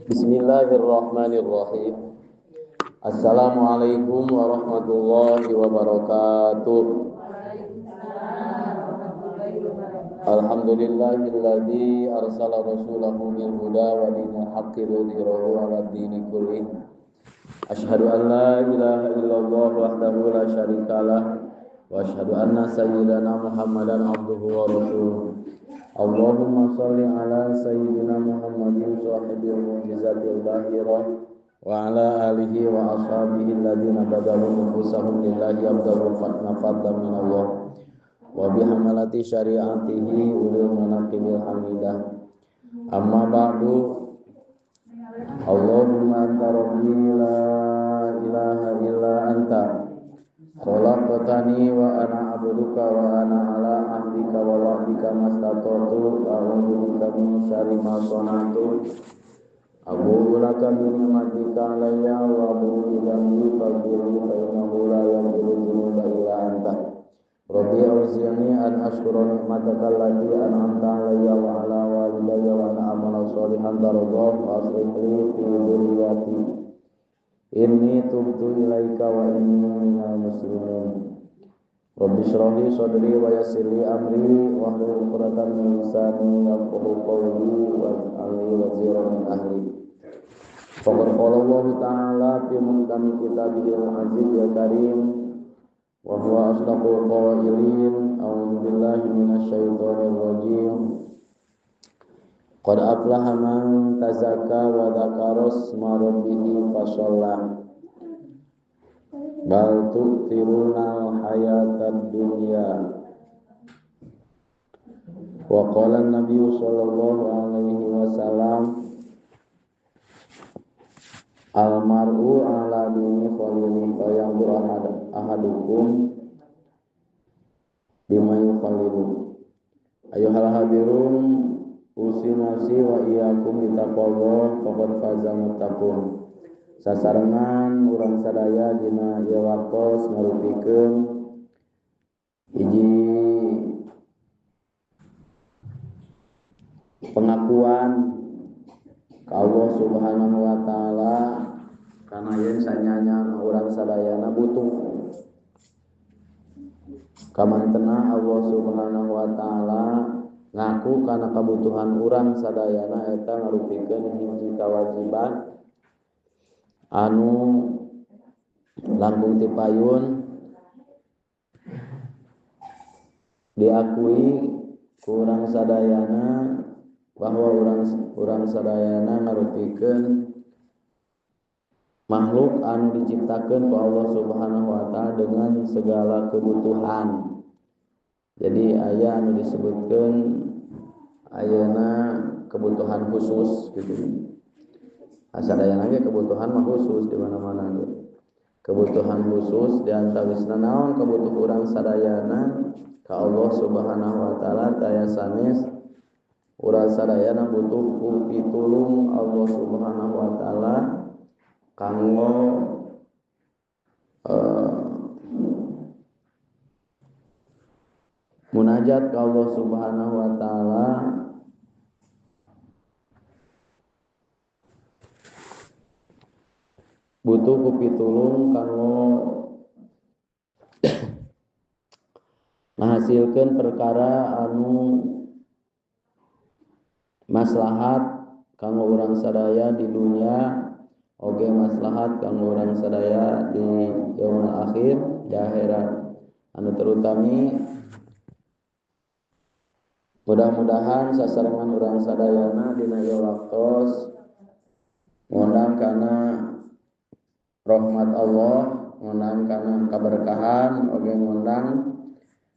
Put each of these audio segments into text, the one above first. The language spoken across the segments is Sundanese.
Bismillahirrahmanirrahim. Assalamualaikum warahmatullahi wabarakatuh. Alhamdulillahilladzi arsala rasulahu bil huda wa dinil haqqi liyudhhirahu 'alad dini kullih. Asyhadu an la ilaha illallah wahdahu la syarikalah wa asyhadu anna sayyidana Muhammadan abduhu wa rasuluh. Allahumma shalli ala sayyidina Muhammadin sahibil mu'jizatil bahirah wa ala alihi wa ashabihi alladziina badalu nufusahum lillahi abdalu fadlan min Allah wa bihamalati syari'atihi ulil manaqibil hamidah. Amma ba'du. Allahumma anta rabbi la ilaha illa anta khalaqtani wa ana abduka wa ana ala ahdika wa wa'dika mastata'tu a'udzu bika min syarri ma sana'tu abu'u laka bi ni'matika 'alayya wa abu'u bi dzambi faghfir li fa innahu la yaghfiru dzunuba illa anta. Rabbi auzi'ni an ashkura ni'mataka allati an'amta 'alayya wa 'ala walidayya wa an a'mala sholihan tardahu wa aslih li fi dzurriyyati. Inni tubtu ilaika wa inni minal muslimin. Rabbi shrah li sadri wa yassir li amri wahlul 'uqdatam min lisani yafqahu qawli waj'al li waziran min ahli. Faqad qala Allahu ta'ala fi muhkami kitabihil aziz ya karim wa huwa asdaqul qailin. A'udzu billahi minasyaitonir rajim. Qad aflaha man tazakka wa dzakara asma rabbih fashallah. Bal tu'thiruna al-hayatad dunya. Wa qala an-nabiy sallallahu alaihi wasallam al-mar'u ala dini khalilihi fa yanzur ahadukum bima yukhalilu. Ayyuhal hadirun usi nafsi wa iyyakum bitaqwallah faqad faza muttaqun. Sasarengan urang sadaya dina ieu waktos ngarupikeun hiji pengakuan ka Allah Subhanahu wa taala kana yen sanyanya urang sadayana butuh kamantena Allah Subhanahu wa taala ngaku kana kabutuhan urang sadayana eta ngarupikeun hiji kawajiban anu langkung ti payun diakui ku urang sadayana bahwa urang sadayana ngarupikeun makhluk anu diciptakeun ku Allah Subhanahu wa taala dengan segala kebutuhan. Jadi aya anu disebutkeun ayeuna kebutuhan khusus gitu. Sadayana ge kebutuhan mah khusus di mana-mana ge. Kebutuhan khusus di antawisna naon kebutuhan urang sadayana ka Allah Subhanahu wa taala taya sanes urang sadayana butuh ku pitulung Allah Subhanahu wa taala kanggo munajat ka Allah Subhanahu wa taala butuh ku pitulung kanggo menghasilkan perkara anu maslahat kanggo urang sadaya di dunia oge maslahat kanggo urang sadaya di yaumul akhir di akhirat anu terutami mudah-mudahan sasarengan urang sadayana dina ieu waktos ngondang kana rahmat Allah, ngondang kana kaberkahan oge ngondang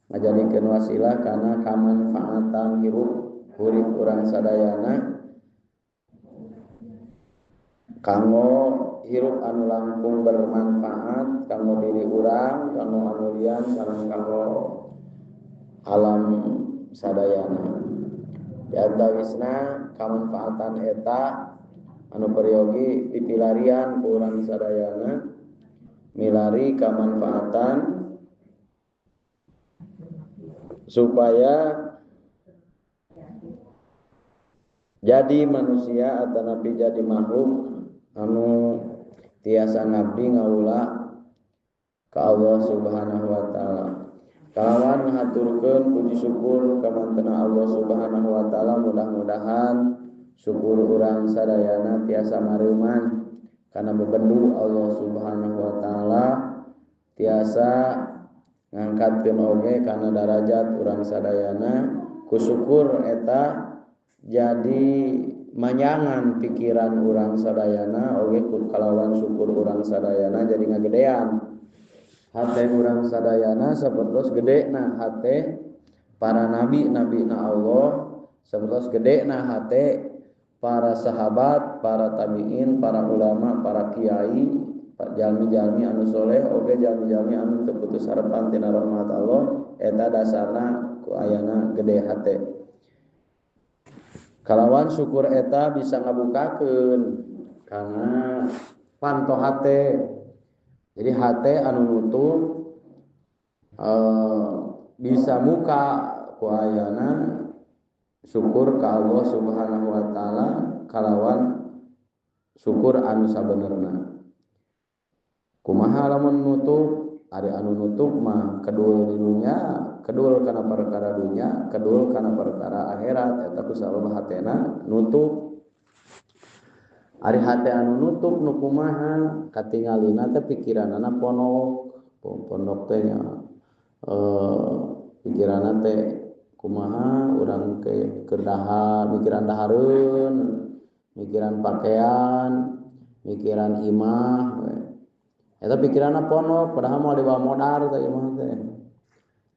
ngajadikeun wasilah kana kamanfaatan hirup urip urang sadayana kanggo hirup anu langkung bermanfaat kanggo diri urang, kanggo anu lian, sareng kanggo alam sadayana. Di antawisna kamanfaatan eta anu peryogi dipilarian ku urang sadayana milari kamanfaatan supaya Jadi manusia atanapi jadi makhluk anu tiasa ngabdi ngawula ka Allah Subhanahu wa taala. Kalawan ngahaturkeun puji syukur ka mantena Allah Subhanahu wa taala, mudah-mudahan syukur urang sadayana tiasa mareuman kana bebendu Allah Subhanahu wa taala, tiasa ngangkatkeun oge kana darajat urang sadayana. Ku syukur eta jadi manyangan pikiran urang sadayana oge ku kalawan syukur urang sadayana jadi ngagedean hate urang sadayana sapertos gedena hate para nabi nabina Allah, sapertos gedena hate para sahabat, para tabiin, para ulama, para kiai, jalmi-jalmi anu soleh oge jalmi-jalmi anu teu putus harapan tina rahmat Allah. Eta dasarna ku ayana gede hate. Kalawan syukur eta bisa ngabukakeun kana panto hate. Jadi hate anu nutup bisa muka ku ayana syukur ka Allah Subhanahu wa taala kalawan syukur anu sabenerna. Kumaha lamun nutup? Ari anu nutup mah kedul di dunya, kedul kana perkara dunya, kedul kana perkara akhirat, eta ku sabab hatena nutup. Ari hate anu nutup nu kumaha katingalina teh pikiranana pondok, pondok teh nya pikiranna teh kumaha urang ke keur dahar, mikiran dahareun, mikiran pakaian, mikiran imah we. Eta pikiranna pondok padahal moal dibawa modar teh imah teh.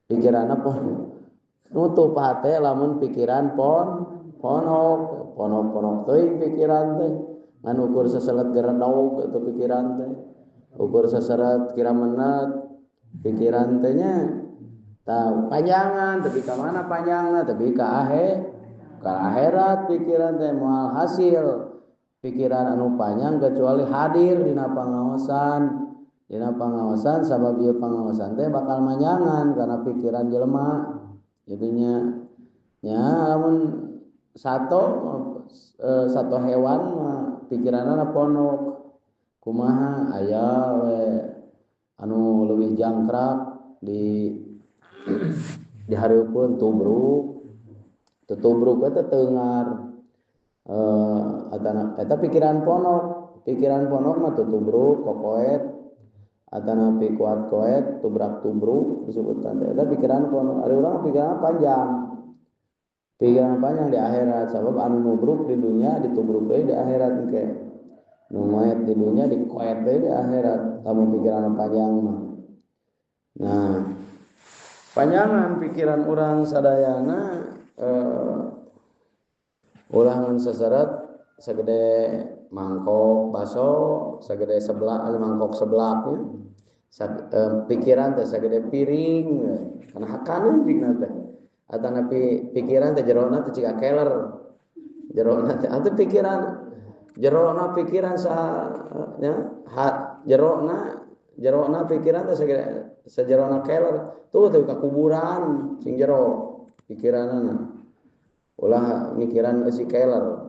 Pikiranna pondok. Nutup hate lamun pikiran pondok, pondok-pondok teuing pikiran teh. Ngan ukur seselet geredog eta pikiran teh. Ukur seseret kira menet pikiran teh nya. Tah panjangan tapi ka mana panjangna tapi ka akhirat pikiran teh moal hasil. Pikiran anu panjang kecuali hadir dina pangaosan. Dina pangaosan sabab ieu pangaosan teh bakal manjangan karena pikiran jelema jadinya. Nya lamun satu hewan mah pikiranna pondok kumaha aya we anu leuwih jangkrak di dihareupeun tubruk teu tubruk we teh teungar eta pikiran pondok mah tutubruk kokoet atanapi kuat-koet tubrak tubruk disebutan teh eta pikiran pondok. Ari urang pikiran panjang, pikiran panjang di akhirat sabab anu nubruk di dunia ditubruk deui di akhirat engke, nu ngoet di dunia dikoet deui di akhirat lamun pikiran panjang mah. Nah, panjangan pikiran urang sadayana ulah ngan seseret segede mangkok baso, segede seblak, mangkok seblak nya. Pikiran teh segede piring kana hakaneun pingna teh. Atanapi pikiran teh jerona teh ciga keler. Jerona teh atuh pikiran jerona pikiran sa nya jerona pikiran teh segede sejerona keler. Tuh teh ka kuburan sing jero pikiranana. Ulah mikiran eusi keler.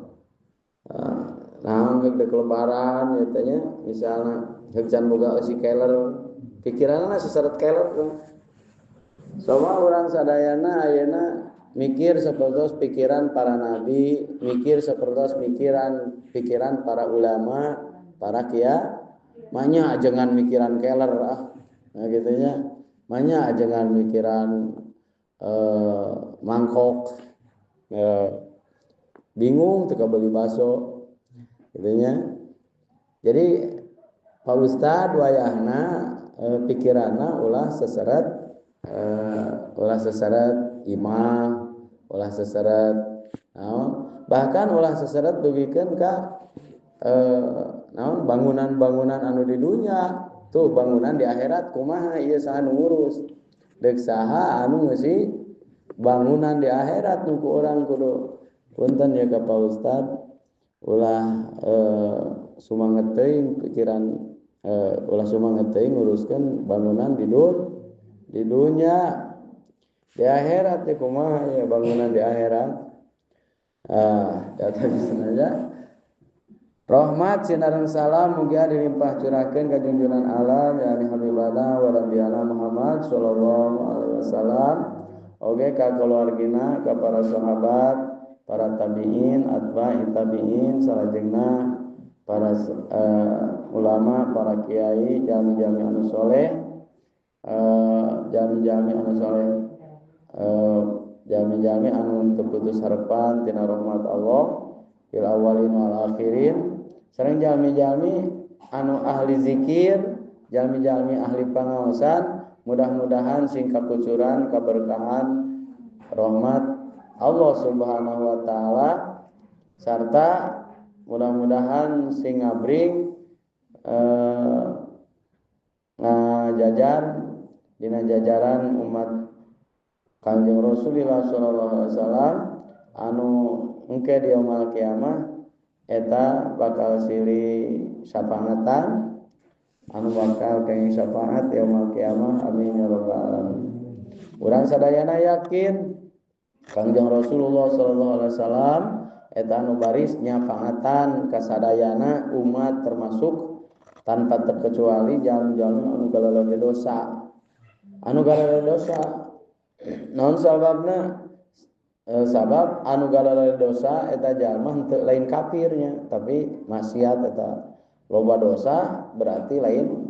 Nah, geus lebaran ieu teh nya misalna heug can boga eusi keler, pikiranna seseret keler. Sama urang sadayana ayeuna mikir sapertos pikiran para nabi, mikir sapertos pikiran para ulama, para kiai, manya ajengan mikiran keler ah. Nah kitu nya, manya ajengan mikiran mangkok. Bingung teu beli baso kitu nya. Jadi Pak Ustad wayahna pikiranna ulah seseret imah, ulah seseret naon, bahkan ulah seseret dugikeun ka naon bangunan-bangunan anu di dunya. Tuh bangunan di akhirat kumaha ieu saha nu ngurus, deuk saha anu ngeusi bangunan di akhirat nu ku urang kudu punten ya ka Pak Ustad ulah sumanget teuing pikiran ulah sumanget teuing nguruskeun bangunan di dunya. Di akhirat teh kumaha ya bangunan di akhirat. Datang sengaja. Rahmat sinareng salam mugia dilimpah curahkeun ka junjungan alam yakni habibana wa nabiyana Muhammad sallallahu alaihi wasallam. Oge ka keluargina, ka para sahabat, para tabi'in, atba'i tabi'in, salajengna para ulama, para kiai, jami-jami anu soleh, jami-jami anu soleh, jami-jami anu teu putus harepan tina rahmat Allah fil awwalin wal akhirin. Sareng jalmi-jalmi anu ahli zikir, jalmi-jalmi ahli pangaosan, mudah-mudahan sing kakucuran kaberkahan rahmat Allah Subhanahu wa taala sarta mudah-mudahan sing ngabring ngajajar dina jajaran umat Kanjeng Rasulullah sallallahu alaihi wasallam anu engke di yaumul kiamah eta bakal silih syafaatan anu bakal kenging syafaat yaumul kiamah, amin ya rabbal alamin. Urang sadayana yakin Kanjeng Rasulullah sallallahu alaihi wasallam eta anu baris nyafaatan kasadayana umat termasuk tanpa terkecuali jalmi-jalmi anu galalage dosa. Anu galalage dosa naon sababna? Sabab anu galalage dosa eta jalma henteu lain kafirnya tapi maksiat eta loba dosa berarti lain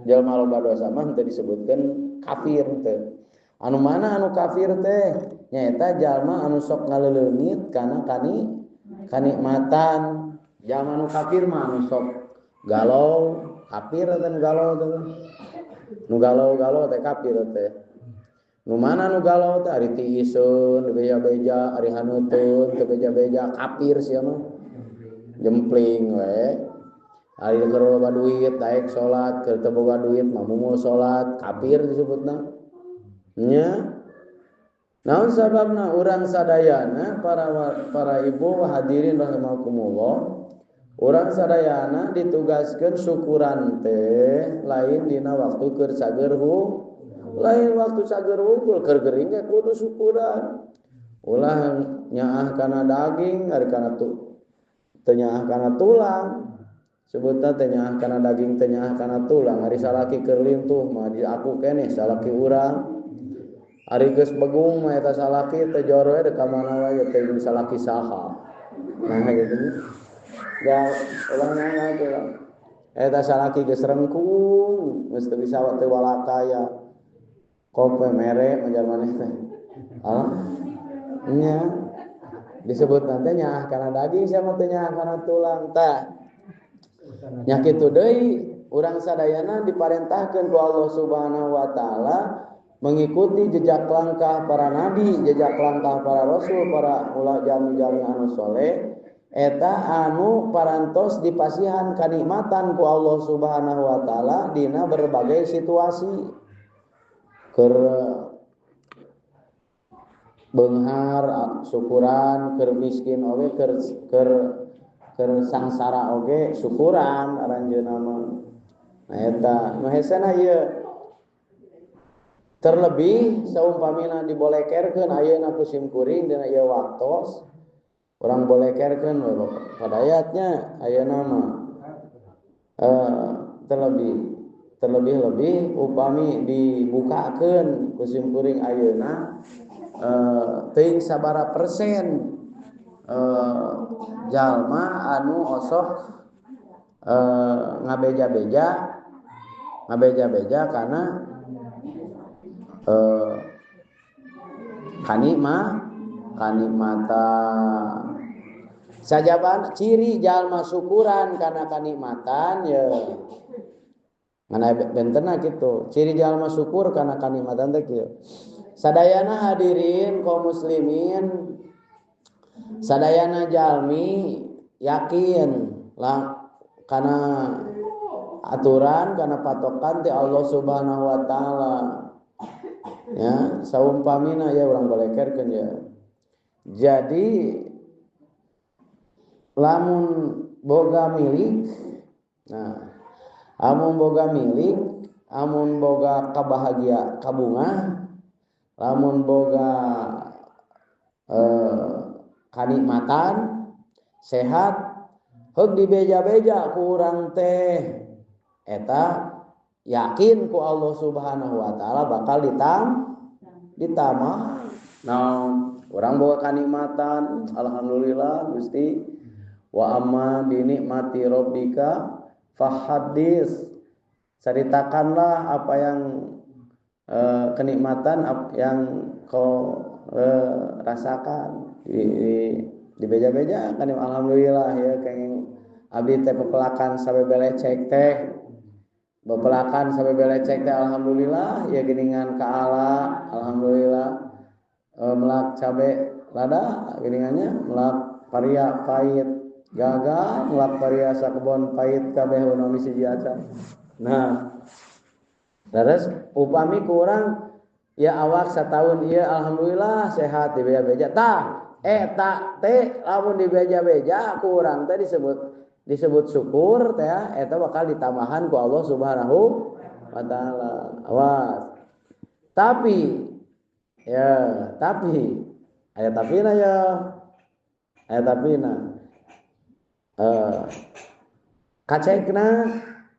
jalma loba dosa mah henteu disebutkeun kafir teh. Anu mana anu kafir teh nyaeta jalma anu sok ngaleuleungit kana kanikmatan. Jalma anu kafir mah anu sok galau, kafir teh nu galau teh. Nu galau-galau teh kafir teh. Nu mana nu galau teh ari tiiseun beja-beja, ari hanuteun teu beja-beja, kafir sia mah. Jempling we. Ari keur loba duit daek salat, keur teu boga duit mah mumul salat, kafir disebutna. Nya. Naon sababna urang sadayana para ibu hadirin rahimakumullah, urang sadayana ditugaskeun syukuran teh lain dina waktu keur cager lain waktu cager wungkul keur gering ge kudu syukuran. Ulah nyaah kana daging ari kana teu nyaah kana tulang. Sebutna teh nyaah kana daging teh nyaah kana tulang, ari salaki keur lintuh mah di aku keneh salaki urang. Ari geus begung mah eta salaki teh jor we ka mana wae teh salaki saha. Nah gitu. Ya ulah nyaah teh. Eta salaki geus rengkung, geus teu bisa teu walakaya. Kope mere majar maneh teh. Ah. Nya. Disebut nanti nyaah kana daging sama teh nyaah kana tulang tah. Nya kitu deui urang sadayana diparentahkeun ku Allah Subhanahu wa taala mengikuti jejak langkah para nabi, jejak langkah para rasul, para ulama jami-jami anu soleh eta anu parantos dipasihan kanikmatan ku Allah Subhanahu wa taala dina berbagai situasi. Keur beunghar syukuran, keur miskin oge, keur sangsara oge syukuran aranjeunna mah. Nah eta nu hesena ieu. Terlebih saumpamina dibolekerkeun ayeuna ku simkuring dina ieu waktos urang bolekerkeun we padayatnya ayeuna mah terlebih-lebih upami dibukakeun ku simkuring ayeuna teuing sabaraha persen jalma anu osok ngabeja-beja karena kanikmatan. Sajaban ciri jalma syukuran karena kanikmatan ya ngana bentena gitu. Ciri jalma syukur karena kanikmatan teh kieu. Sadayana hadirin kaum muslimin, sadayana jalmi yakin lah karena aturan karena patokan ti Allah Subhanahu wa taala. Ya, saumpamina ya urang balekerkeun ya. Jadi lamun boga milik, nah, amun boga milik, amun boga kabahagia kabungah, lamun boga kanikmatan sehat heug dibeja-beja ku urang teh eta yakin ku Allah Subhanahu wa taala bakal ditambah. Naon urang boga kanikmatan, alhamdulillah Gusti. Wa amma bi nikmati rabbika fahaddits. Ceritakanlah apa yang kenikmatan yang kau rasakan di beja-beja kan alhamdulillah ya kenging abdi teh pepelakan sampai belecek teh. Bepelakan sampai belecek teh alhamdulillah ya geningan ka ala alhamdulillah melak cabe lada geningannya melak paria pahit gagal melak paria sakebon pahit kabeh ono siji acan. Nah terus upami kurang ya awak setahun ieu alhamdulillah sehat di beja-beja tah eta teh lamun di beja-beja kurang teh disebut syukur teh eta bakal ditambahan ku Allah Subhanahu wa taala. Awas. Tapi ya, tapi aya tapina ya. Aya tapina. Kacekna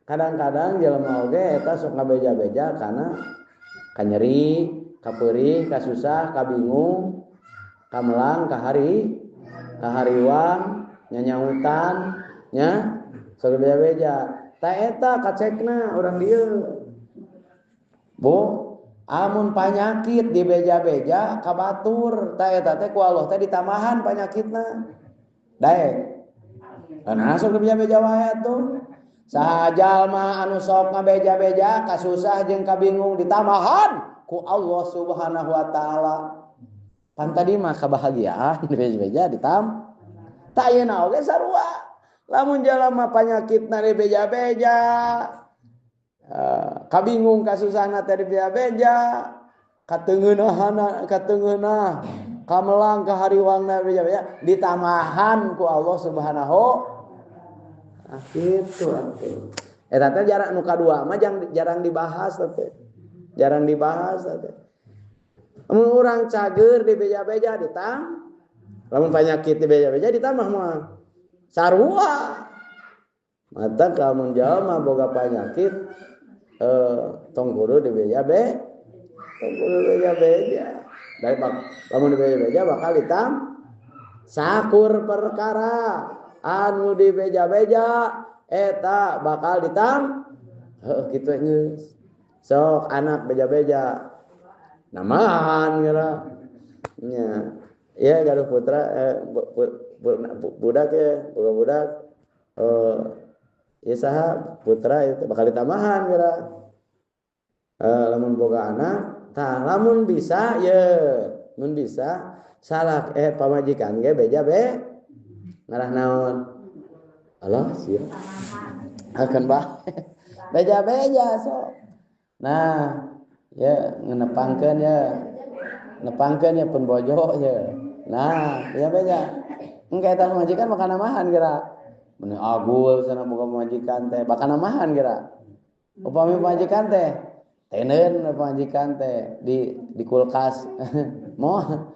kadang-kadang jelema oge eta sok ngabeja-beja kana kanyeri, kapeurih, kasusah, kabingung, kamelang, kahari, kahariwang, nyanyautan nya sok beja-beja ta eta kacekna urang dieu Bu amun panyakit di beja-beja ka batur ta eta teh ku Allah teh ditambahan panyakitna daek nah sok beja-beja wae atuh saha jalma anu sok ngabeja-beja kasusah jeung kabingung ditambahan ku Allah Subhanahu wa taala pan tadi mah kabahagiaan di beja-beja ditam ta ayeuna oge sarua lamun jalma panyakitna di beja-beja kabingung kasusahna teh di beja-beja kateungeunahana kateungeunah kamelang kahariwangna beja-beja ditambahan ku Allah Subhanahu ah kitu atuh eta teh jarang nu kadua mah jarang dibahas teh jarang dibahas teh mun urang cager di beja-beja ditam lamun panyakit di beja-beja ditambah mah sarua mata kamun jalma boga panyakit tong kudu dibeja be tong kudu beja-beja dari lamun dibeja-beja bakal ditam sakur perkara anu dibeja-beja eta bakal ditam heuh kitu geus sok anak beja-beja namahan geura nya ieu gaduh putra budak ya, boga budak ya saha putra itu bakal ditambahan kira. Lamun boga anak, tah lamun bisa ya, mun bisa salah pamajikan ge beja be ngarah naon. Allah sia. Akan bah. Beja-beja sok. Nah, ya ngenepangkeun ya. Nepangkeun ya pun bojo ya. Nah, ya beja. Engke eta pamajikan bakal namahan geura. Mun agul sana boga pamajikan teh bakal namahan geura. Upami pamajikan teh teneun pamajikan teh di kulkas. Moal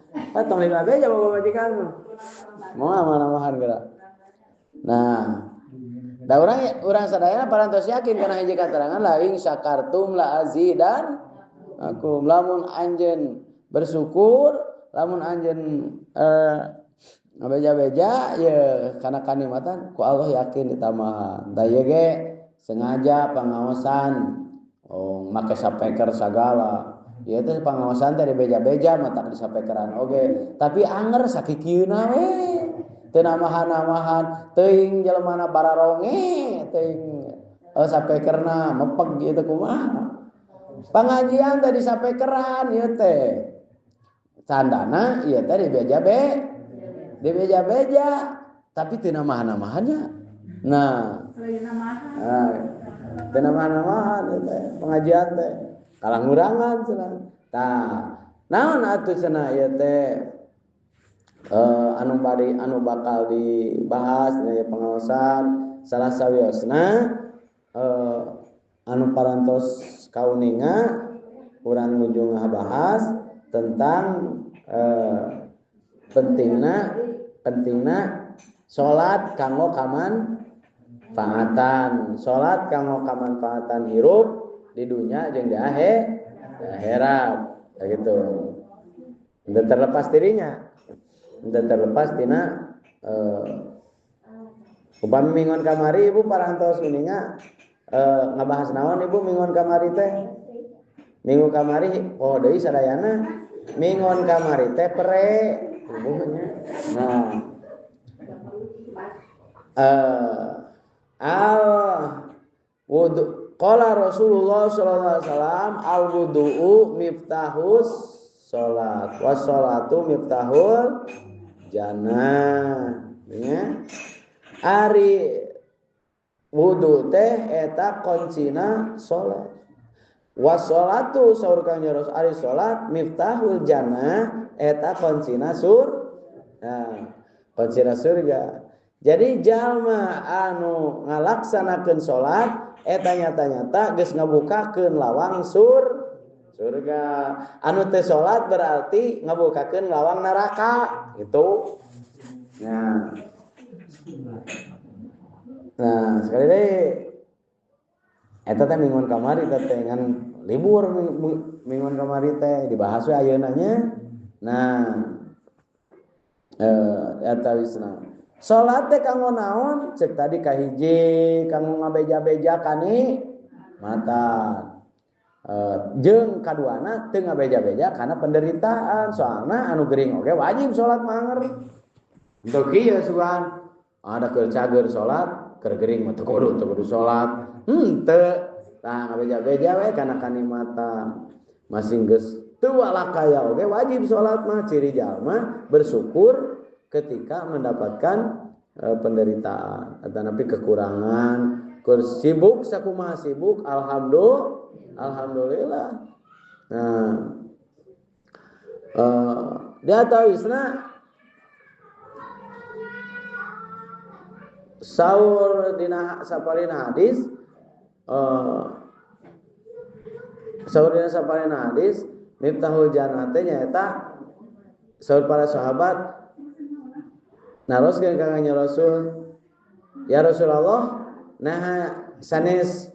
tong dibeja boga pamajikan mah. Moal namahan geura. Nah, da urang sadayana parantos yakin kana hiji katerangan la in syakartum la azidan akum lamun anjeun bersyukur, lamun anjeun ngabeja-beja ya kana kanikmatan ku Allah yakin ditambahan. Da ieu ge sengaja pangaosan oh make sapeker sagala. Ieu teh pangaosan teh dibeja-beja matak disapekeran oge. Tapi anger sakikieuna we. Teu namahan-namahan teuing jelemana bararonge teuing sapekerna mepeg ieu teh kumaha. Pangajian teh disapekeran ieu teh. Candana ieu teh dibeja-be dibeja-beja tapi teu namahan-namahannya. Nah, teu namahan-namahan teh pengajian teh kalangurangan cenah. Tah, naon atuh cenah ieu teh anu bari anu bakal dibahas dina pengaosan salah sawiosna anu parantos kauninga urang nuju ngabahas tentang pentingna Pentingna salat kanggo kamanfaatan. Salat kanggo kamanfaatan hirup di dunia jeung di akhirat. Gitu. Henteu terlepas dirinya. Henteu terlepas tina upami minggon kamari ibu parantos uninga ngabahas naon ibu minggon kamari teh? Minggu kamari oh deui sadayana minggon kamari teh pere ibunya. Nah, al wudu qala Rasulullah sallallahu alaihi wasallam al wudu'u miftahus salat was salatu miftahul jannah. Ya. Ari wudu teh eta kuncina salat. Was salatu saur Kangjeng Rasul ari salat miftahul jannah eta kuncina surga. Nah, kuncina surga. Jadi jalma anu ngalaksanakeun salat eta nyata-nyata geus ngabukakeun lawang surga. Anu teu salat berarti ngabukakeun lawang neraka gitu. Nah. Nah, sekali deui eta teh mingguan kamari teh ngan libur mingguan kamari teh dibahas we ayeuna nya. Nah, eta wisna. Salat teh kanggo naon? Cek tadi kahiji kanggo ngabeja-beja kani mata. Jeung kaduana teu ngabeja-beja kana penderitaan, soalna anu gering oge wajib salat manger. Henteu kieu sugan. Ada keur cager salat, keur gering mah teu kudu salat. Henteu. Tah ngabeja-beja we kana kanikmatan. Masing geus teu walakaya oge wajib salat mah, ciri jalma bersyukur ketika mendapatkan penderitaan atau napi kekurangan. Keur sibuk sakumaha sibuk alhamdulillah. Nah, dia tahu isna saur dina sapalina hadis saur dina sapalina hadis miftahul jannah teh nyaeta saur para sahabat naroskeun ka Kangjeng Rasul, ya Rasulullah, nah sanes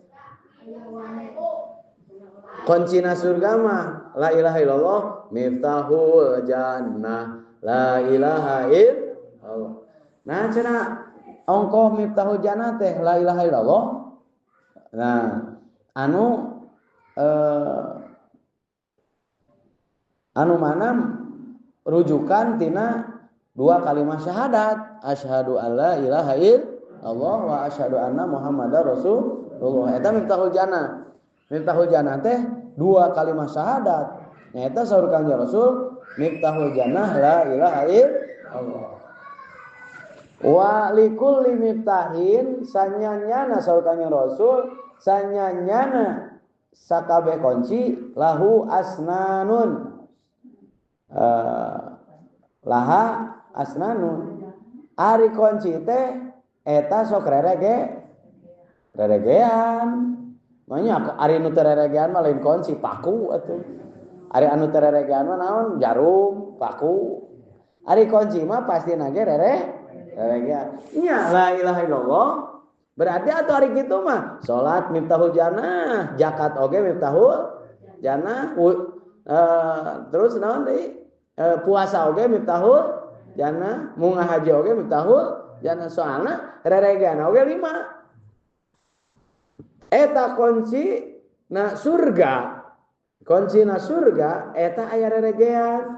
kuncina surga mah la ilaha illallah miftahul jannah la ilaha illallah. Nah cenah ongkoh miftahul jannah teh la ilaha illallah. Nah, anu mana rujukan tina dua kalimat syahadat, asyhadu alla ilaha illallah wa asyhadu anna muhammadar rasulullah. Eta miftahul jannah. Miftahul jannah teh dua kalimat syahadat. Nyaeta saur Kangjeng Rasul miftahul jannah la ilaha illallah. Wa likulli miftahin sanyanyana saur Kangjeng Rasul sanyanyana sakabeh kunci lahu asnanun. Laha asnanun. Ari kunci teh eta sok reregean. Makanya ari nu teu reregean mah lain kunci, paku atuh. Ari anu teu reregean mah naon? Jarum, paku. Ari kunci mah pastina ge reregean. Nya la ilaha illallah. Berarti atuh ari kitu mah salat miftahul jannah, zakat oge miftahul jannah, terus naon deui? Puasa oge miftahul jannah, munga haji oge miftahul jannah, soalna reregean oge 5. Eta kunci na surga. Kunci na surga eta aya reregean.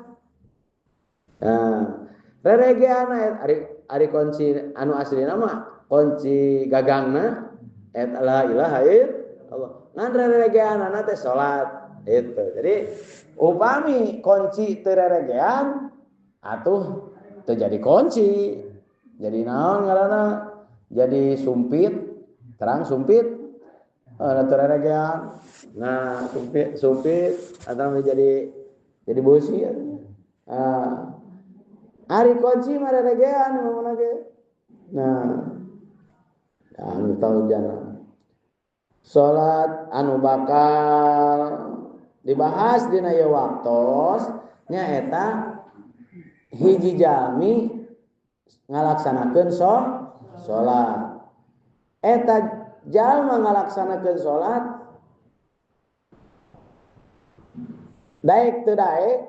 Nah, reregean ari kunci anu aslina mah kunci gagangna eta la ilaha illallah. Ngan reregeanana teh salat itu. Jadi upami kunci teu reregean atuh teu jadi kunci. Jadi naon ngaranna? Jadi sumpit, terang sumpit. Teu reregean. Nah, sumpit atau jadi beusi. Nah, ari kunci mah reregean mun ge. Nah, anu tahu jannah. Salat anu bakal dibahas dina ieu waktos nyaeta hiji jalmi ngalaksanakeun salat. Eta jalma ngalaksanakeun salat daek teu daek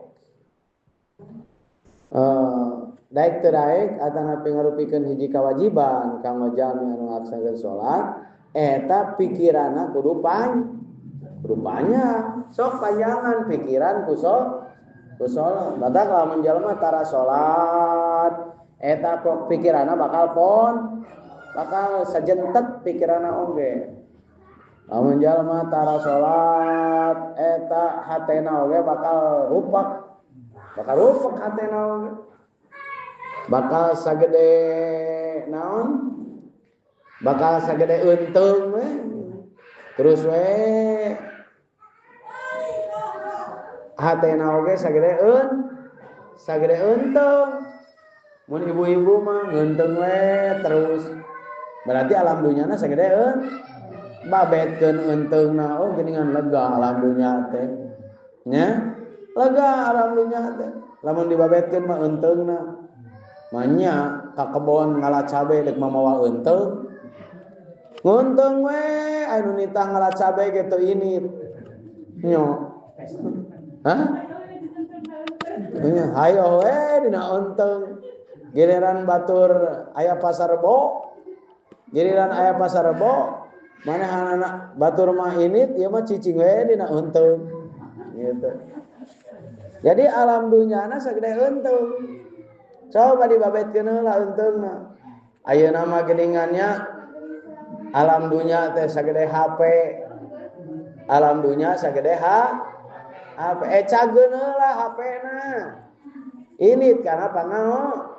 daek teu daek atanapi ngarupikeun hiji kewajiban kanggo jalmi anu ngalaksanakeun salat eta pikiranna kudu panjang sok panjangan pikiran ku salat. Batak lamun jalma tara salat eta pikiranna bakal bakal sajentet pikiranna oge. Lamun jalma tara salat eta hatena oge bakal rupak hatena oge. Bakal sagede naon? Bakal sagede eunteung we. Terus we hatena oge sagede eunteung. Mun ibu-ibu mah ngeunteung we terus. Berarti alam dunyana sagede babetkeun eunteungna, oh geuningan lega alam dunya teh. Nya? Lega alam dunya teh. Lamun dibabetkeun mah eunteungna. Manya ka kebon ngala cabe deuk mamawa eunteung. Ngeunteung we anu nitah ngala cabe ge teu init. Nyo. Hah? Nya hayo we dina eunteung. Giliran batur aya pasar rebo. Giliran aya pasar rebo, mana anak batur mah init ieu mah cicing we dina eunteung. Gitu. Jadi alam dunyana sagede eunteung. Coba dibabetkeun heula eunteungna. Ayeuna mah geuningannya alam dunya teh sagede HP. Alam dunya sagede HP. Cageun heula HP-na. Init kana pangao.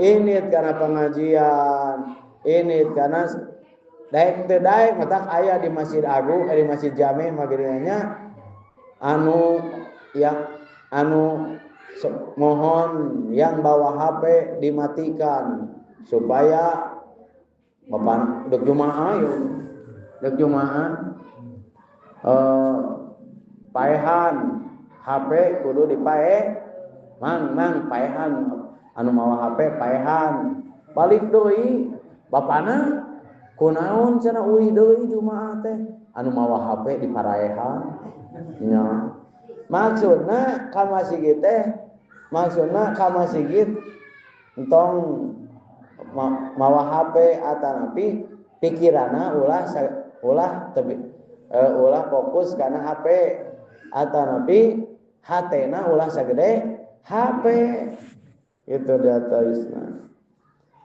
Init kana pengajian. Init kana daek teu daek matak aya di Masjid Agung, di Masjid Jami mah geuningannya anu yang anu mohon yang bawa HP dimatikan supaya bapak dek jumaah yuk dek jumaah paehan HP kudu dipae mang paehan anu mawa HP paehan balik deui bapana kunaon cenah uih deui jumaah teh anu mawa HP diparaehan nya. Maksudna ka masjid teh maksudna ka masjid entong mawa HP atanapi pikiranna ulah ulah fokus kana HP atanapi hatena ulah sagede HP itu datawisna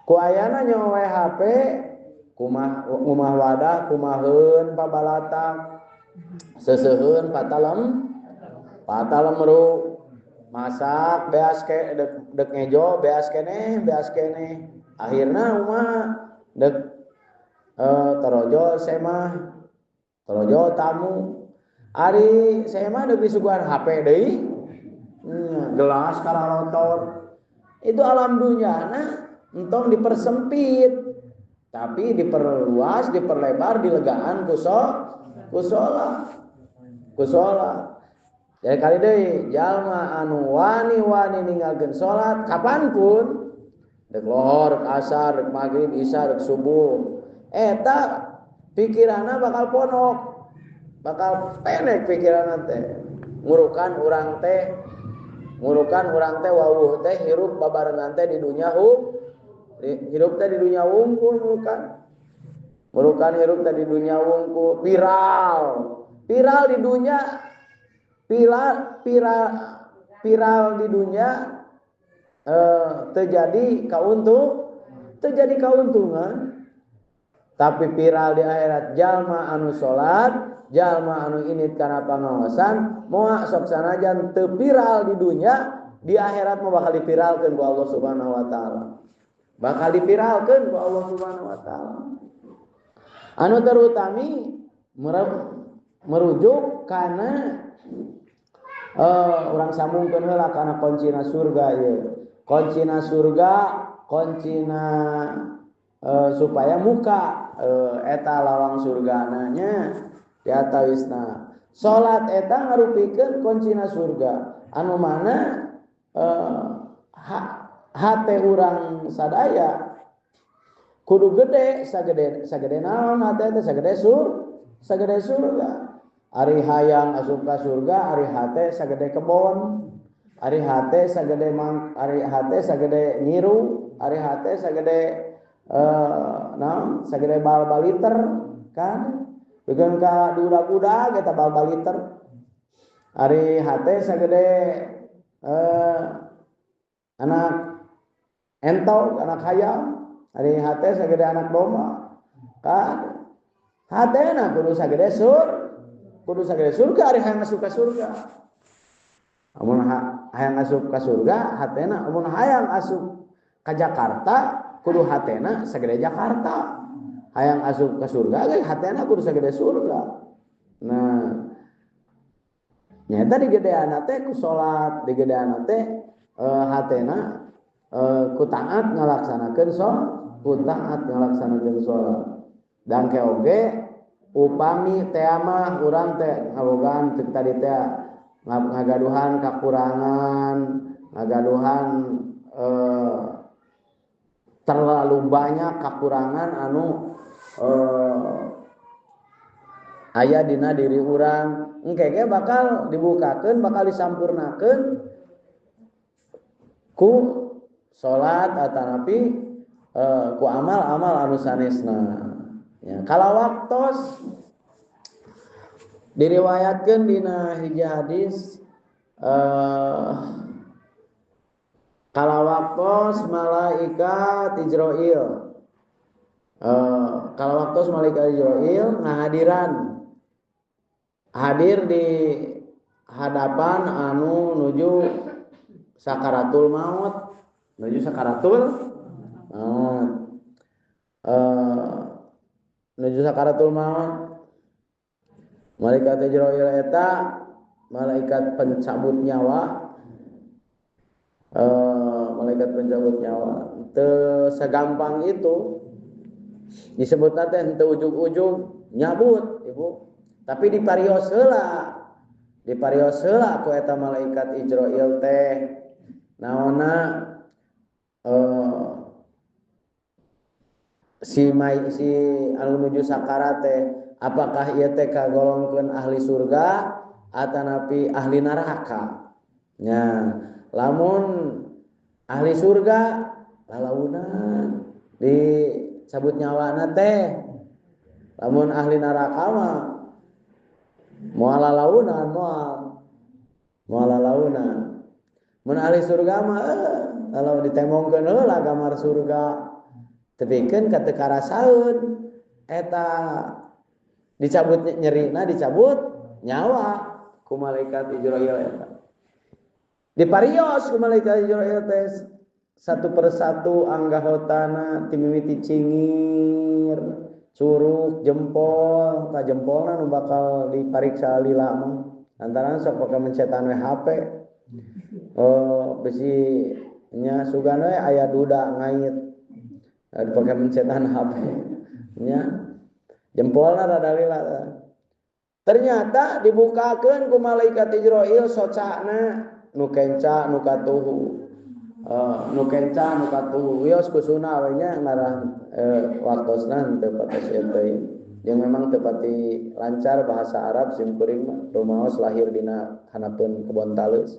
ku ayana nyawa HP kumah ngumah wadah kumaheun pabalatak seseuheun patalem ru masak beas ke dek ngejo beas keneh akhirna umah dek terojo semah terojo tamu ari semah dek disuguhan HP deui gelas kalalotor itu alam dunyana entong dipersempit tapi diperluas diperlebar dilegaan ku sholat. Jadi kali deui jalma anu wani-wani ninggalkeun salat kapanpun dek lohor, dek asar, dek maghrib, isya, dek subuh eta pikiranna bakal ponok, bakal pendek pikiranna teh. Ngurukan urang teh wawuh teh hirup babarengan teh di dunya hirup teh di dunya wungkul ngurukan hirup teh di dunya wungkul viral di dunya. Viral di dunia terjadi keuntungan tapi viral di akhirat jalma anu salat jalma anu init kana pangaosan moal sok sanajan teu viral di dunia di akhirat mah bakal diviralkeun ku Allah Subhanahu wa taala bakal diviralkeun ku Allah Subhanahu wa taala anu terutami merujuk kana orang sambungkeun heula kana kuncina surga ieu. Kuncina surga, kuncina supaya muka eta lawang surgana nya diatawisna. Salat eta ngarupikeun kuncina surga. Anu mana Hate urang sadaya kudu gede sagede sagede naon hate teh sagede sagede surga. Ari hayang asup ka surga, ari hate sagede kebon, ari hate sagede mang, ari hate sagede nyiru, ari hate sagede naon sagede bal-baliter kan. Begeun ka diudag-udag eta bal-baliter. Ari hate sagede anak entog, anak hayam, ari hate sagede anak domba. Kan hatena kudu sagede kudu sagede surga ari hayang asup ka surga. Amun hayang asup ka surga hatena, amun hayang asup ka Jakarta kudu hatena sagede Jakarta. Hayang asup ka surga ge hatena kudu sagede surga. Nah, nyata digedeanna teh ku salat, digedeanna teh hatena ku taat ngalaksanakeun salat, ku taat ngalaksanakeun salat. Dan ke oge upami teh mah urang teh ngabogaan teh tadi teh ngagaduhan kakurangan, ngagaduhan terlalu banyak kakurangan anu aya dina diri urang, engke ge bakal dibukakeun, bakal disampurnakeun ku salat atanapi ku amal-amal anu sanesna. Ya, kalau waktos diriwayatkeun dina hiji hadis kala waktos malaikat Ijroil, kala waktos malaikat Ijroil ngahadiran, hadir di hadapan anu nuju sakaratul maut, nuju sakaratul maut, nuju sakaratul maut. Malaikat Ijroil eta malaikat pencabut nyawa, malaikat pencabut nyawa. Teu sagampang itu disebutna teh henteu ujug-ujug nyabut, Ibu. Tapi diparios heula. Diparios heula ku eta malaikat Ijroil teh. Naonna si anu nuju sakarat teh apakah ieu teh kagolongkeun ahli surga atanapi ahli neraka? Nya, lamun ahli surga lalaunan dicabut nyawana teh. Lamun ahli neraka mah moal lalaunan, moal lalaunan. Mun ahli surga mah kalau ditemongkeun heula kamar surga tepikeun ka teu karasaeun eta dicabut nyerina, dicabut nyawa ku malaikat Ijroil eta. Diparios ku malaikat Ijroil teh satu persatu anggahotana timimiti cingir, curug, jempol, ta jempolna nu bakal dipariksa lila mah. Lantaran sok pake mencetan we HP. Oh, besi nya sugan we aya duda ngait. Dipake mencetan HP. Nya jempolna rada lila. Ternyata dibukakeun ku malaikat Ijroil socana nu kenca nu katuhu. Nu kenca nu katuhu wios kusuna we nya ngarah waktosna henteu patos ieu teuing. Jeung memang teu pati lancar bahasa Arab sim kuring mah rumaos lahir dina hanapeun kebon taleus.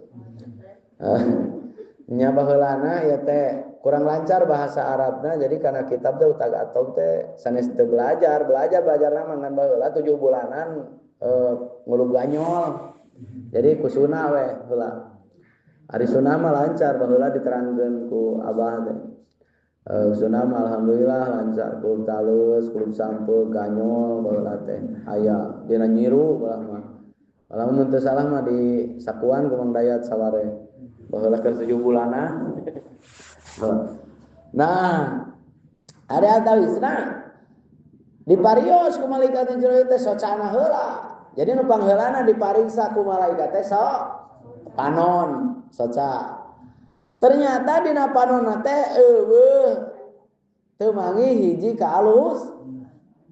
Nya baheulana ieu teh kurang lancar bahasa Arabna, jadi karena kitab teh utag atog teh sanes teu belajar, belajarna mah ngan baheula 7 bulanan ngulub ganyol. Jadi kusuna we heula. Ari sunah mah lancar baheula diterangkeun ku abah teh. Sunah mah alhamdulillah lancar, kulub talus, kulub sampeu, ganyol baheula teh. Aya dina nyiru baheula mah. Lamun teu salah mah di sakuan ku Mang Dayat saware. Baheula keur 7 bulanan. Nah, ada atawisna diparios ku malaikat Ijroil teh socana heula. Jadi nu pangheulana dipariksa ku malaikat teh so panon soca. Ternyata dina panonna teh eueuh teu mangi hiji ka alus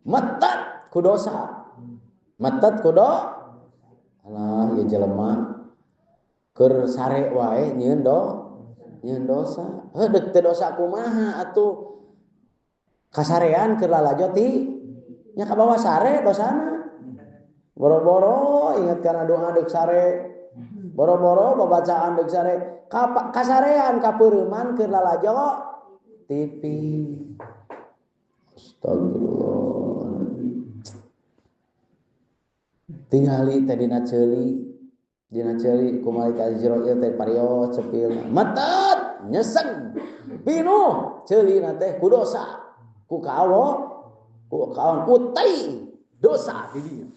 metet ku dosa. Metet ku do. Alah ieu jelema keur sare wae nyieun do. Nyieun dosa. Heuh deuk teu dosa kumaha atuh? Kasarean keur lalajo ti nya kabawa sare dosana. Boro-boro ingat kana doa deuk sare. Boro-boro babacaan deuk sare. Kasarean kapeureman keur lalajo TV. Astagfirullah. Tingali teh dina ceuli. Dina ceuli ku malaikat Jibril teh parios cepil. Metet nyeseng. Pinuh ceulina teh ku dosa. Ku kawo, ku kaon utai dosa di dinya.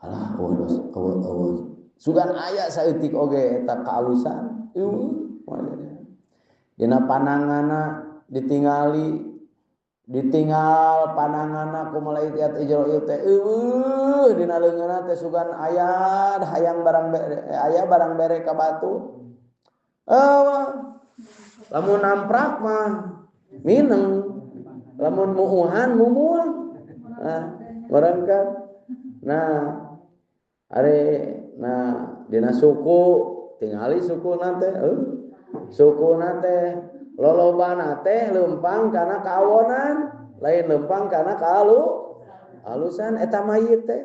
Alah, eueuh dosa, eueuh eueuh. Sugan aya saeutik oge eta kaalusan. Eueuh. Dina pananganna ditingali, ditinggal pananganna ku malaikat Ijrail teh eueuh dina leungeunna teh sugan aya hayang barang aya barang bere ka batu. Eueuh. Lamun namprak mah mineng. Lamun muuhan mumul. Nah, barangkat. Nah, are nah dina suku tingali suku teh suku teh lolobana teh lempang kana kawonan, lain lempang kana alusan eta mayit teh.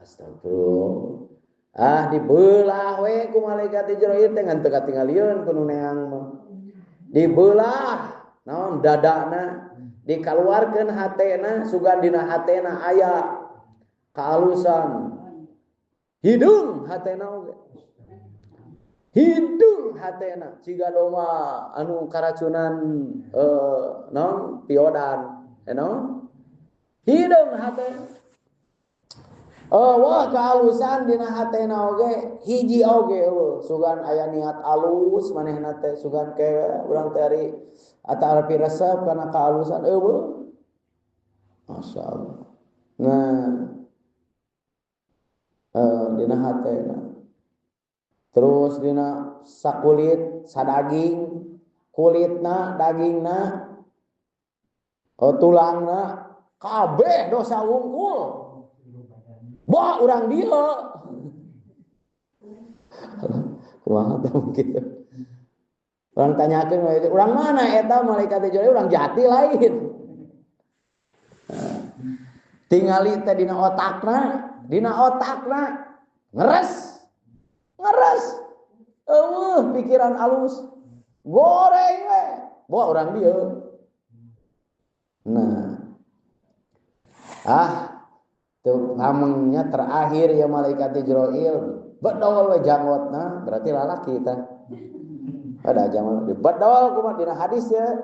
Astagfirullah. Ah dibelah we ku malaikat Jibril teh ngan teu katingalieun ku nu neang mah. Dibelah naon dadana dikaluarkeun hatena sugan dina hatena aya kaalusan. Hidung hatena oge. Hidung hatena ciga domba anu karacunan naon piodan naon hidung hatena. Wah kaalusan dina hatena oge hiji oge eueuh sugan aya niat alus manehna teh sugan ke urang teh ari atawa resep kana kaalusan eueuh. Masyaallah. Nah dina hatena terus dina sakulit sadaging kulitna dagingna tulangna kabeh dosa wungkul. Bah urang dieu. Kumaha teh mungkin. Urang tanyakeun urang mana eta malaikat Jibril urang jati lain. Tingali teh dina otakna ngeres. Ngeres. Eueuh pikiran alus. Goreng we. Bah urang dieu. Nah. Ah tuh hamengnya terakhir ya malaikat Jibril bedol we janggotna berarti lalaki tah. Ada janggot dibedol kumaha dina hadis ya.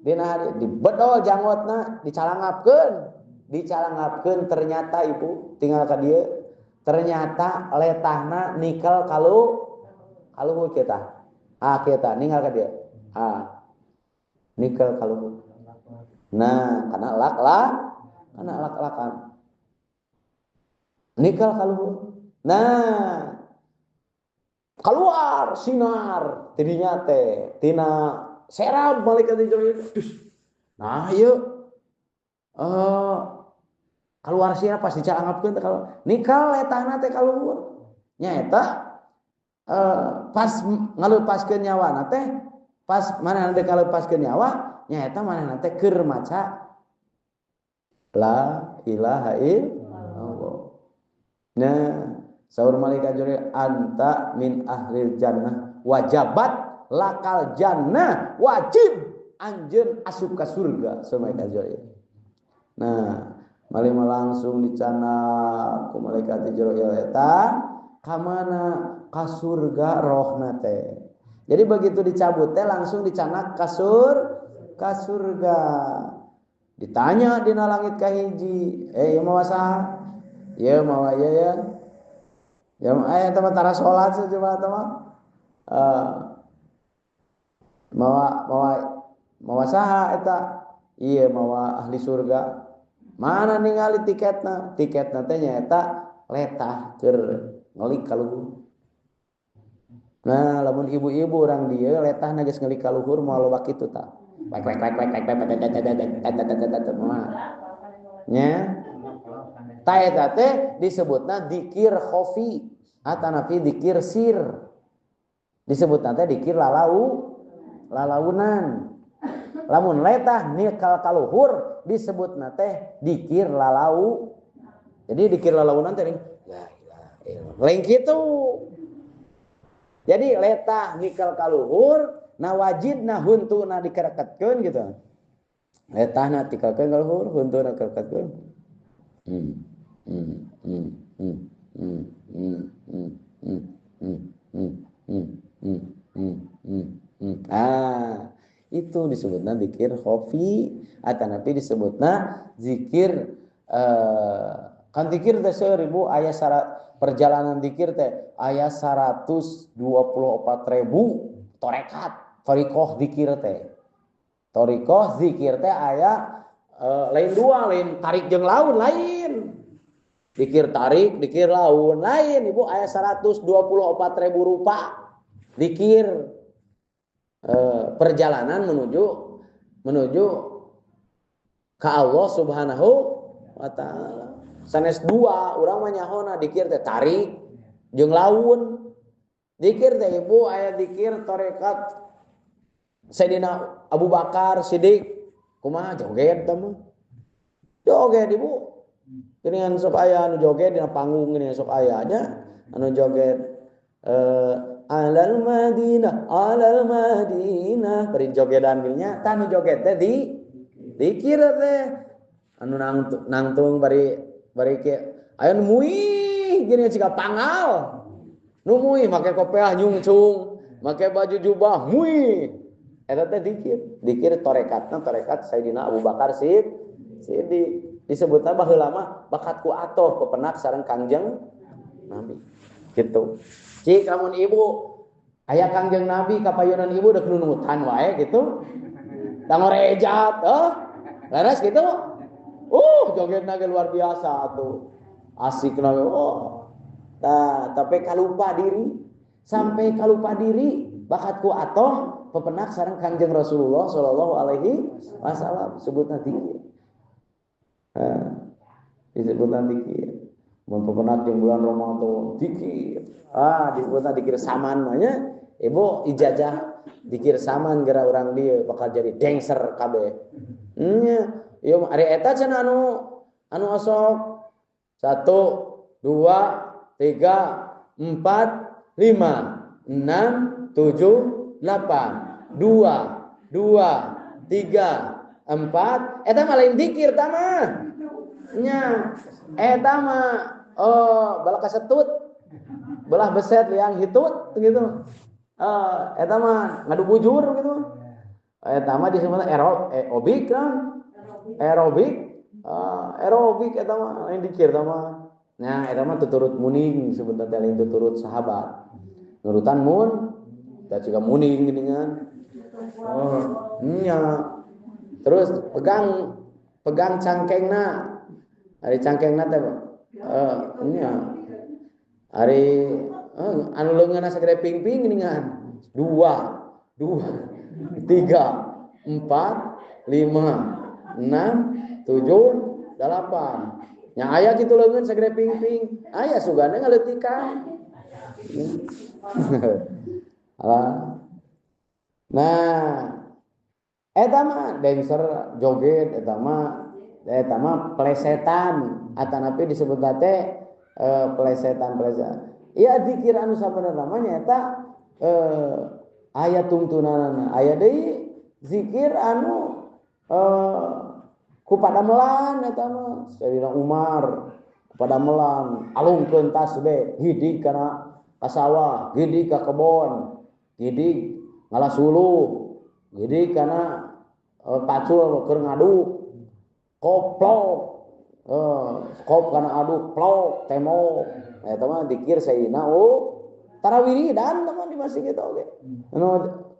Dina hadis dibedol janggotna dicalangapkeun. Dicalangapkeun ternyata ibu tinggal ka dieu ternyata letahna nikel kalu kaluhur kita. Ah kita ninggal ka dieu. Ah nikel kaluhur. Nah, kana lak-lak, kana lak-lakan. Nikel kaluhur. Nah, keluar sinar tidinya teh tina serab malaikat Jibril. Nah, ieu keluar sinar pas dicalangapkeun teh kalau nikel letahna teh kaluhur. Nya eta pas ngalepaskeun nyawana teh, pas manehna teh ngalepaskeun nyawa, nya eta manehna teh keur maca la ilaha illallah. Nah, saur malaikat Jibril anta min ahlil jannah wajabat lakal jannah wajib anjeun asup ka surga saur malaikat Jibril. Nah, malih langsung dicanak ku malaikat Jibril eta ka mana ka surga rohna teh. Jadi begitu dicabut teh langsung dicanak ka surga. Ditanya dina langit kahiji, ieu mah saha? Ieu mawa ieu ya. Ya teman tara salat coba teman. Mawa mawa mawa saha eta? Ieu mawa ahli surga. Mana ningali tiketna? Tiketna teh nyaeta letah keur ngelik ka luhur. Nah, lamun ibu-ibu urang dieu letahna geus ngelik ka luhur moal loba kitu tah. Wek wek wek wek wek wek wek. Nya. Ta eta teh disebutna dikir khofi atanapi dikir sir. Disebutna teh dikir lalaunan. Lamun letah nikal kaluhur disebutna teh dikir lalau. Jadi dikir lalaunan teh la ilaha illallah. Lain kitu. Jadi letah nikal kaluhur na wajibna huntuna dikereketkeun gitu. Letahna tikalkeun kaluhur huntuna kereketkeun. Ah, itu disebutna zikir khofi atanapi disebutna zikir kan zikir teh 1000 aya perjalanan zikir teh aya 124.000 torekat thariqah zikir teh. Thariqah zikir teh aya lain dua, lain tarik jeung laun lain. Dikir tarik, dikir laun lain ibu aya 124.000 rupa dikir perjalanan menuju ke Allah Subhanahu wa taala. Sanes dua urang mah nyahona dikir teh tarik jeung laun. Dikir teh ibu aya dikir tarekat Sayyidina Abu Bakar Siddiq kumaha joget teh mah. Joget ibu. Geuningan sok aya anu joget dina panggung geuningan sok aya nya anu joget alal Madinah bari jogedan geunya tah anu joget teh di dikir teh anu nangtung bari kieu aya nu muih geuningan siga pangal nu muih make kopeah nyungcung make baju jubah muih eta teh dikir tarekatna tarekat Sayyidina Abu Bakar Siddiq disebutna baheula mah bakatku atoh pepenak sareng Kangjeng Nabi gitu. Cik lamun ibu aya Kangjeng Nabi kapayunan ibu deuk nunutan wae gitu. Tangorejat heuh. Leres gitu. Jogetna ge luar biasa atuh. Asikna oh. Tah, tapi kalupa diri, sampai kalupa diri bakatku atoh pepenak sareng Kangjeng Rasulullah sallallahu alaihi wasallam sebutna dikir. Disebutna dikir. Mun pepenak jeung bulan Ramadan dikir. Ah, disebutna dikir saman mah nya. Ibu ijazah dikir saman geura urang dieu bakal jadi dancer kabeh. Nya, ieu ari eta cenah anu osok 1 2 3 4 5 6 7 8 2 2 3 4 eta mah lain dikir tah mah. Nya, eta mah belah kasetut, belah beset liang hitut gitu. Eta mah ngadu bujur gitu. Eta mah disebutna aerobik kan. Aerobik, aerobik eta mah lain dikir tah mah. Nah, eta mah tuturut muning sebenarnya lain tuturut sahabat. Nurutan mun, da juga muning geuningan. Oh, nya. Terus pegang cangkengna. Ari cangkengna teh nya. Ari anu leungeunna sagede pingping geuningan. 2 2 3 4 5 6 7 8. Nya aya kitu leungeun sagede pingping. Aya sugana ngaleutikan. Alah. Nah, eta mah dancer joget eta mah plesetan atanapi disebut teh plesetan. Ieu zikir anu sabenerna mah nyaeta aya tungtunanana, aya deui zikir anu ku padamelan eta mah Sayyidina Umar ku padamelan alungkeun tasbih hidig kana ka sawah, hidig ka kebon, hidig ngala suluh, hidig kana pacul keur ngaduk koplok, kop kana aduk plok temo eta mah dikir Sayyidina tarawiridan teman di masjid kita oge. Anu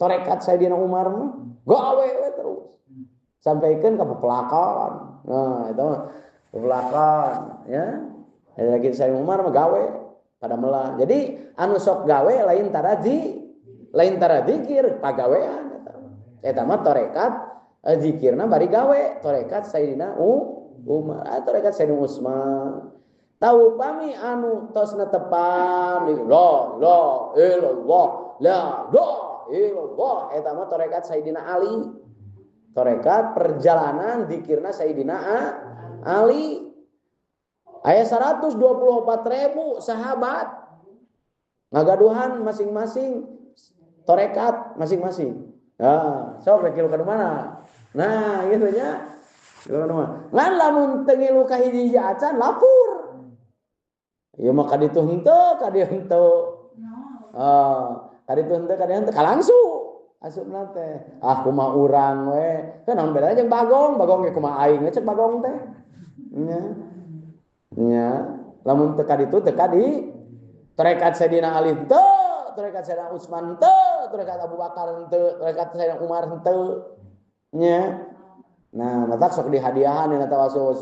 tarekat Sayyidina Umar mah gawe we terus. Sampaikeun ka pepelakan. Nah, eta mah pepelakan ya. Lagi Sayyidina Umar mah gawe pada melah. Jadi anu sok gawe lain tara zikir pagawean eta. Eta mah tarekat zikirna bari gawe, tarekat Sayyidina Umar, tarekat Sayyidina Utsman. Tahu pami anu tos netepan la la ilallah la la ilallah eta mah tarekat Sayyidina Ali. Tarekat perjalanan zikirna Sayyidina Ali. Aya 124.000 sahabat ngagaduhan masing-masing tarekat masing-masing. Nah, sok rek ka mana? Nah, gitu nya. Ngan lamun teu ngilu ka hiji acan lapor. Ieu mah ka ditu henteu, ka dieu henteu. Ah, ka ditu henteu, ka dieu henteu, kalangsu. Asupna teh. Ah, kumaha urang we. Teh naon bedana jeung bagong, bagong ge kumaha aing we cek bagong teh. Nya. Nya, lamun teu ka ditu teu ka di tarekat Sayyidina Ali henteu, tarekat Sayyidina Utsman henteu, tarekat Abu Bakar henteu, tarekat Sayyidina Umar henteu. Nya. Nah, matak sok dihadiahan dina tawasul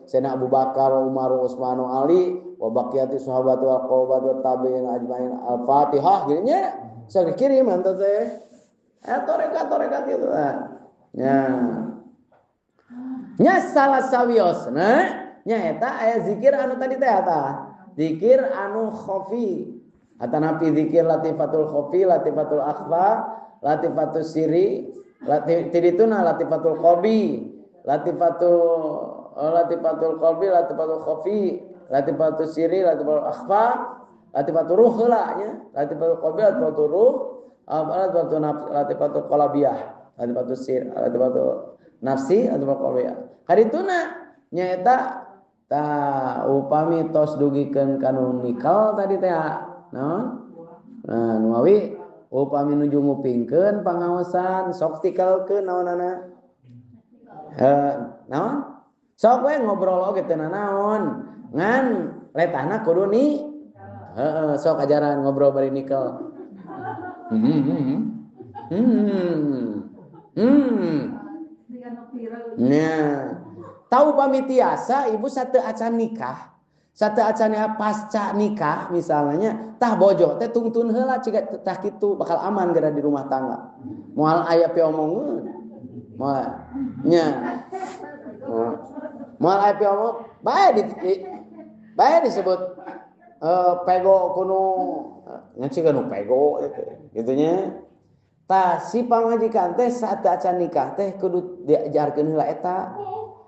Sayyidina Abu Bakar, Umar, Utsman, Ali, wa baqiyati sahabat wa qawbat wa tabi'in ajmain. Al-Fatihah gini nya. Sok dikirim henteu teh. Tarekat-tarekat gitu. Nya. Nya salah sawiosna nya eta aya zikir anu tadi teh eta. Zikir anu khafi. Atanapi zikir latifatul khafi, latifatul akhfa, latifatul siri, tidituna latifatul qalbi, latifatul qalbi, latifatul khafi, latifatul siri, latifatul akhfa, latifatul ruh heula nya, latifatul qalbi, latifatul ruh, latifatul nafs, latifatul qalbiyah, latifatul sir, latifatul nafsi, latifatul qalbiyah. Kadituna nyaeta ta upami tos dugikeun kanu nikel tadi teh naon? Nah, nuawi upami nuju ngupingkeun pangaosan sok tikelkeun naonana. Naon? Sok we ngobrol oge teu nanaon. Ngan letahna kudu ni heeh sok ajaran ngobrol bari nikel. Nah, tahu pami tiasa ibu satu acan nikah, satu acan pasca nikah misalnya, tah bojo teh tungtun heula ciga tah kitu bakal aman gara di rumah tangga. Moal aya piomongeun. Moal nya. Moal aya piomong, bae disebut pego kuno nya ciga nu pego gitu nya. Tah si pamajikan teh satu acan nikah teh kudu diajarkeun heula eta.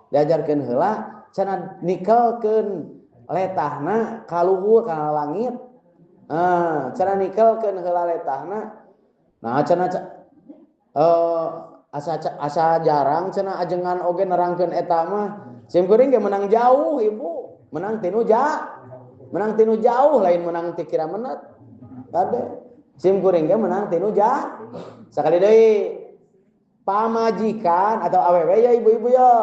Diajarkeun heula cenah nikelkeun letahna ka luhur kana langit. Ah, cenah nikelkeun heula letahna. Nah, cenah asa jarang cenah ajengan oge nerangkeun eta mah. Sim kuring ge menang jauh ibu, menang tinu menang tinu jauh lain menang ti kira menat. Kade. Sim kuring ge menang tinu jauh. Sakali deui pamajikan atau awewe ya ibu-ibu ya.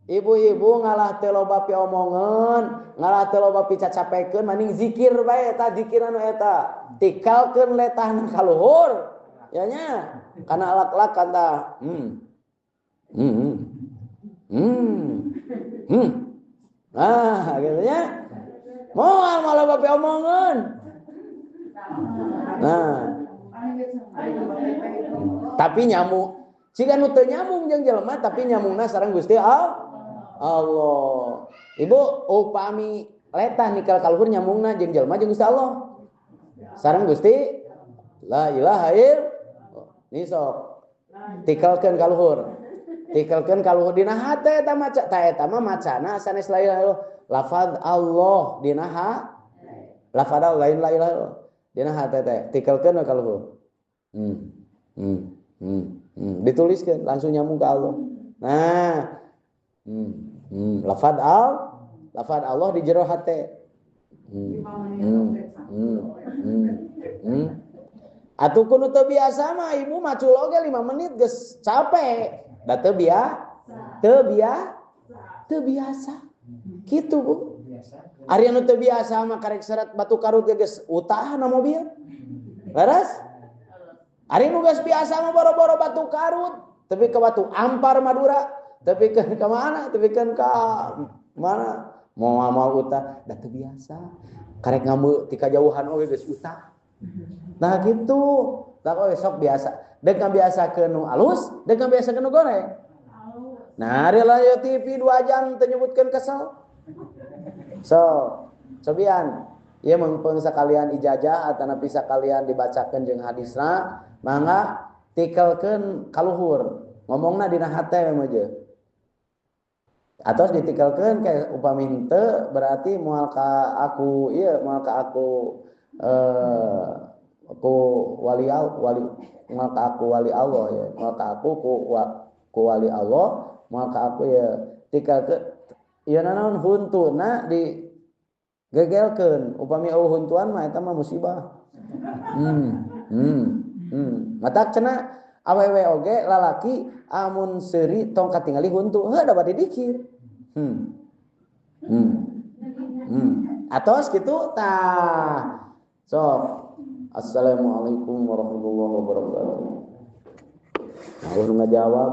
Ibu-ibu ngalah teu loba piomongeun, ngalah teu loba picacapekeun mending zikir bae eta zikir anu eta. Tikalkeun letahna ka luhur. Ya nya, kana alak-lak tah. Nah, gitu nya. Moal malah loba piomongeun. Nah. Tapi nyamuk siga nu teu nyambung jeung jelema tapi nyambungna sareng Gusti Allah. Ibu upami letah nikel kaluhur nyambungna jeung jelema jeung Gusti Allah. Sareng Gusti la ilaha illallah. Ni sok tikelkeun kaluhur. Tikelkeun kaluhur dina hate eta maca ta eta mah macana sanes la ilaha illallah. Lafaz Allah dina ha lafaz lain la ilaha illallah. Dina hate teh tikelkeun kaluhur. Dituliskan langsung nyambung ke Allah. Nah, lafaz Allah di jero hate. Atuh kudu teu biasa mah ibu macul oge 5 menit geus capek. Da teu biasa. Kitu Bu. Ari anu teu biasa mah karek seret batu karut ge geus utah na mobil. Leres? Ari nu geus biasa mah boro-boro batu karut, tapi ke batu ampar Madura, tapi ke mana, tapi ke mana, mau amal utah, da teu biasa. Karek ngambeu ti kajauhan oge geus utah. Nah gitu, tah oge sok biasa. Deuk ngabiasakeun nu alus, deuk ngabiasakeun nu goreng. Nah, ari layo TV 2 jam teu nyebutkeun kesel. So, cobian ieu meungpeung sakalian ijazah atanapi sakalian dibacakeun jeung hadisna, mangga tikelkeun kaluhur. Ngomongna dina hate mah je. Atos ditikelkeun kayak upami henteu berarti moal ka aku ieu moal ka aku ku wali wali moal ka aku wali Allah ya, moal ka aku ku wali Allah, moal ka aku ya tikelkeun ieu naon huntuna di gegelkeun upami eueuh huntuan mah eta mah musibah. Matak cenah awewe oge lalaki amun seuri tong katingali huntu heuh da bade dikir. Atos kitu tah. Sok. Assalamualaikum warahmatullahi wabarakatuh. Nah, ngajawab.